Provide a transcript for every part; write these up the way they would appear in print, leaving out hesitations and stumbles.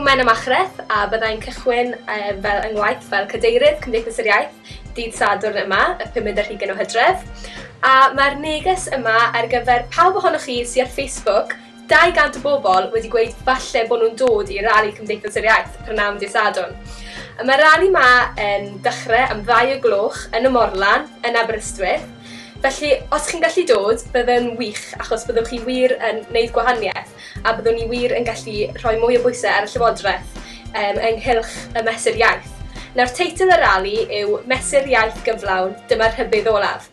Menna Machreth a byddai'n cychwyn fel yng ngwaith fel cadeirydd Cymdeithas yr Iaith dydd Sadwrn yma, y pumed ar hugain o Hydref. A mae'r neges yma ar gyfer pawb ohonoch chi sydd ar Facebook, 200 o bobl wedi gweud falle bod nhw'n dod i rali Cymdeithas yr Iaith prynhawn dydd Sadwrn. A mae'r rali yma yn dechrau am 2 o gloch yn y Morlan yn Aberystwyth. Felly, os chi'n gallu dod, bydd wych, achos byddwch chi wir yn gwneud gwahaniaeth a byddwn ni wir yn gallu rhoi mwy o bwysau ar y Llywodraeth ynghylch y mesur iaith. Nawr, teitl y rali yw Mesur Iaith Gyflawn, dyma'r rhybudd olaf.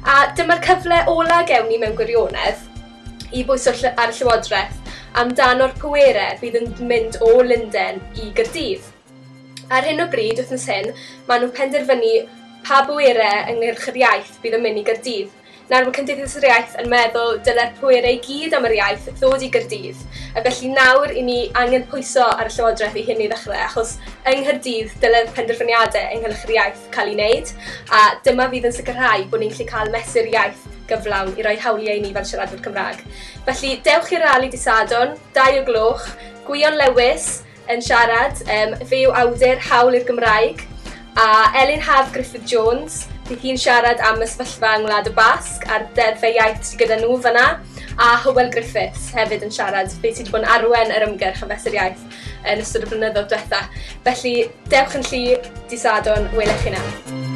A dyma'r cyfle ola gewn ni mewn gwirionedd i bwyso ar y Llywodraeth amdano'r pwerau fydd yn mynd o Lundain i Gaerdydd. Ar hyn o bryd, wythnos hyn, maen nhw'n penderfynu pa bwerau ynghylch yr iaith bydd yn mynd i Gaerdydd. Nawr mae Cymdeithas yr Iaith yn meddwl dyle'r pwerau i gyd am yr iaith ddod i Gaerdydd. A felly nawr i ni angen pwyso ar y Llywodraeth i hyn i ddechrau, achos yng Nghaerdydd dyle'r penderfyniadau ynghylch yr iaith cael ei wneud, a dyma fydd yn sicrhau bod ni'n gallu cael mesur iaith gyflawn i roi hawliau i ni fel siaradwyr Cymraeg. Felly dewch i'r rali dydd Sadwrn, 2 o gloch, Gwion Lewis yn siarad, fe yw awdur Hawl i'r Gymraeg, a Elin Haf Griffith Jones, bydd hi'n siarad am y sefyllfa yng Ngwlad y Basg a'r deddfau iaith sydd gyda nhw fyna, a Hywel Griffiths hefyd yn siarad, fe sydd wedi bod yn arwain yr ymgyrch am fesur iaith yn ystod y blynyddoedd diwetha. Felly, dewch yn llu, dydd Sadwrn, welech chi na.